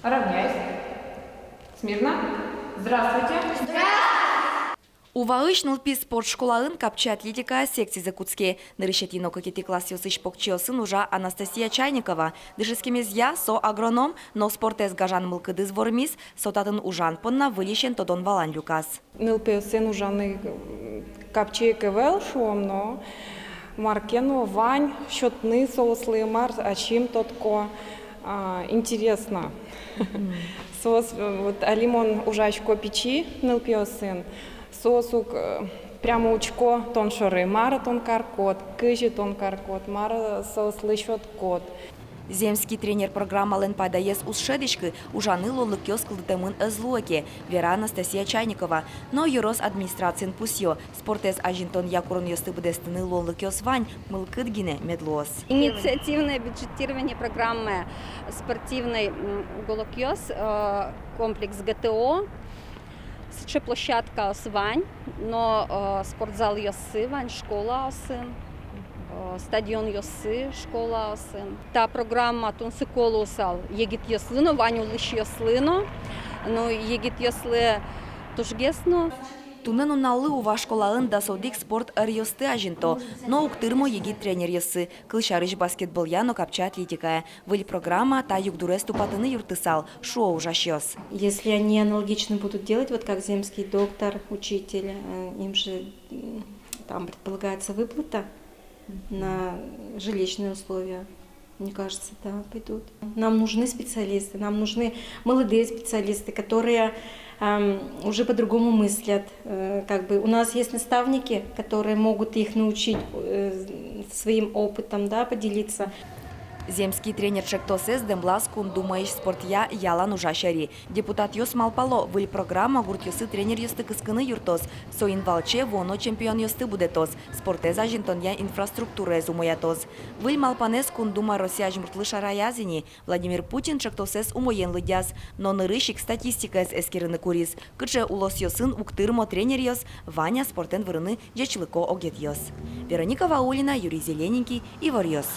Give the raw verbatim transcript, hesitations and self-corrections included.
Равняйсь. Смирно. Здравствуйте. Уваысь нылпи спорт школаын капчи атлетикая секцизэ кутске. Нырысетӥ но кыкетӥ классъёсысь покчиосын ужа Анастасия Чайникова. Дышетскемезъя со агроном, но спортэз гажан мылкыдыз вормиз, со татын ужан понна выльысен тодон-валан люказ. Нылпиосын ужаны, м, капчи ик ӧвӧл, шуом, но мар ке но вань, сётны соослы, мар ачим тодко, а, интересно. Соос, э, вот али мон ужасько пичи нылпиосын, соос ук, э, прямо учко тон шоры, мар тон каркод, кызьы тон каркод, мар соослы сёткод. «Земский тренер» программалэн пайдаез уз шӧдӥськы, ужаны луонлыкъёс кылдытэмын ӧз луэ ке, вера Анастасия Чайникова. Но ёрос администрациын пусъё: спортэз азинтонъя куронъёсты быдэстыны луонлыкъёс вань, мылкыд гинэ мед луоз. Инициативное бюджетирование программы спортивной, м, уголокъёс, э, комплекс ГТО. Сыӵе площадкаос вань, но, э, спортзалъёссы вань школаосын, э, стадионъёссы школаосын. Та программа тунсыко луысал егитъёслы но, вань улӥсьёслы но, ну, егитъёслы тужгес но. Туннэ нуналлы Ува школаын дас одӥг спорт ӧръёсты азинто, но уг тырмо егит тренеръёссы, кылсярысь, баскетболъя но капчи атлетикая. Выль программа та югдурез тупатыны юрттысал, шуо ужасьёс. Если они аналогично будут делать, вот как земский доктор, учитель, э, им же, м, там предполагается выплата на жилищные условия. Мне кажется, да, пойдут. Нам нужны специалисты, нам нужны молодые специалисты, которые, ам, уже по-другому мыслят. Э, как бы у нас есть наставники, которые могут их научить, э, своим опытом, да, поделиться. «Земский тренер» ӵектосэз дэмлаз Кун Думаысь спортъя ялан ужась ӧри. Депутатъёс малпало: выль программа гуртъёсы тренеръёсты кыскыны юрттоз, соин валче вуоно чемпионъёсты будэтоз, спортэз азинтонъя инфраструктураез умоятоз. Выль малпанэз Кун Дума Россия азьмуртлы шараяз ини. Владимир Путин ӵектосэз умоен лыдъяз, но нырысь ик статистикаез эскерыны куриз: кыӵе улосъёсын уг тырмо тренеръёс, вань-а спортэн вырыны ӟечлыко огетъёс. Вероника Ваулина, Юрий Зелененький, «Иворъёс».